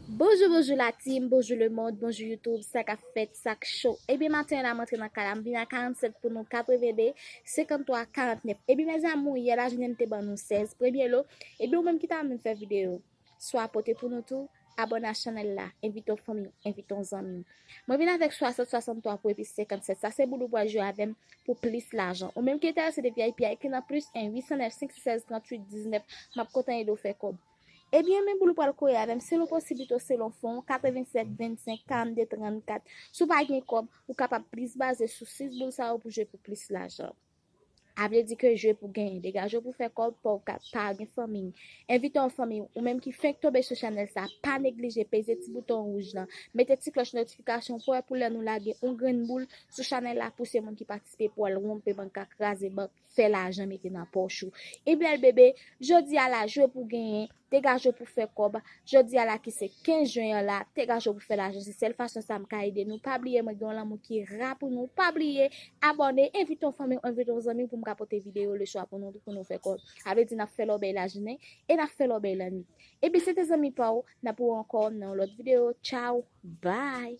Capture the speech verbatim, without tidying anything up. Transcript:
Bonjou, bonjou la team, bonjou le monde, bonjou YouTube, sa k ap fèt, sa k cho. Ebyen, maten an la, m antre nan kay la, m vin a karannsèt pou nou, katrevenn de, senkanntwa, karantnèf. Ebyen, mes amours, yè lajounen m te ban nou sèz premye lo. Ebyen, ou menm ki ta renmen fè videyo, swa pote pou nou tou, abòne a chanèl la, envite yon fanmi w, envite yon zanmi w. Mwen vin avèk swasant, swasanntwa pou epi senkannsèt. Sa se boul ou pral jwe avè m pou plis lajan. Ou menm ki enterese de V I P a, ekri nan plis en, uit san nèf, senk san sèz, tranntuit, diznèf. M ap kontan ede w fè kòb. Ebyen, men boul ou pral kore avè m, selon posiblite w, selon fon w, katrevennsèt, vennsenk, karannde, trannkat. Si w pa gen kòb, ou kapab plis baze sou sis boul sa yo pou jwe pou plis lajan. A vle di ke jwe pou genyen, degaje w pou fè kòb, pa w ka pa gen fanmi. Envite yon fanmi, ou menm ki fenk tonbe sou chanèl sa, pa neglije peze ti bouton wouj lan, mete ti klòch notifikasyon pou wè pou lè nou lage yon grenn boul sou chanèl la pou se moun ki patisipe pou al wonpe bank la, kraze bank, fè lajan mete nan pòch ou. Ebyen bebe, jodi a la jwe pou genyen, degaje w pou fè kòb. Jodi a la ki se kenz jen an la, degaje w pou fè lajan. Se sèl fason sa m ka ede nou. Pa bliye mwen gen yon lanmou ki ra pou nou. Pa bliye abòne, envite yon fanmi w, envite yon zanmi w pou m ka pote videyo le swa pou nou, pou nou fè kòb. Sa vle di n ap fè lòbèy lajounen e n ap fè lòbèy lannwit. Ebyen se te zanmi pa w, n ap wè ankò nan yon lòt videyo. Tchaw, bye.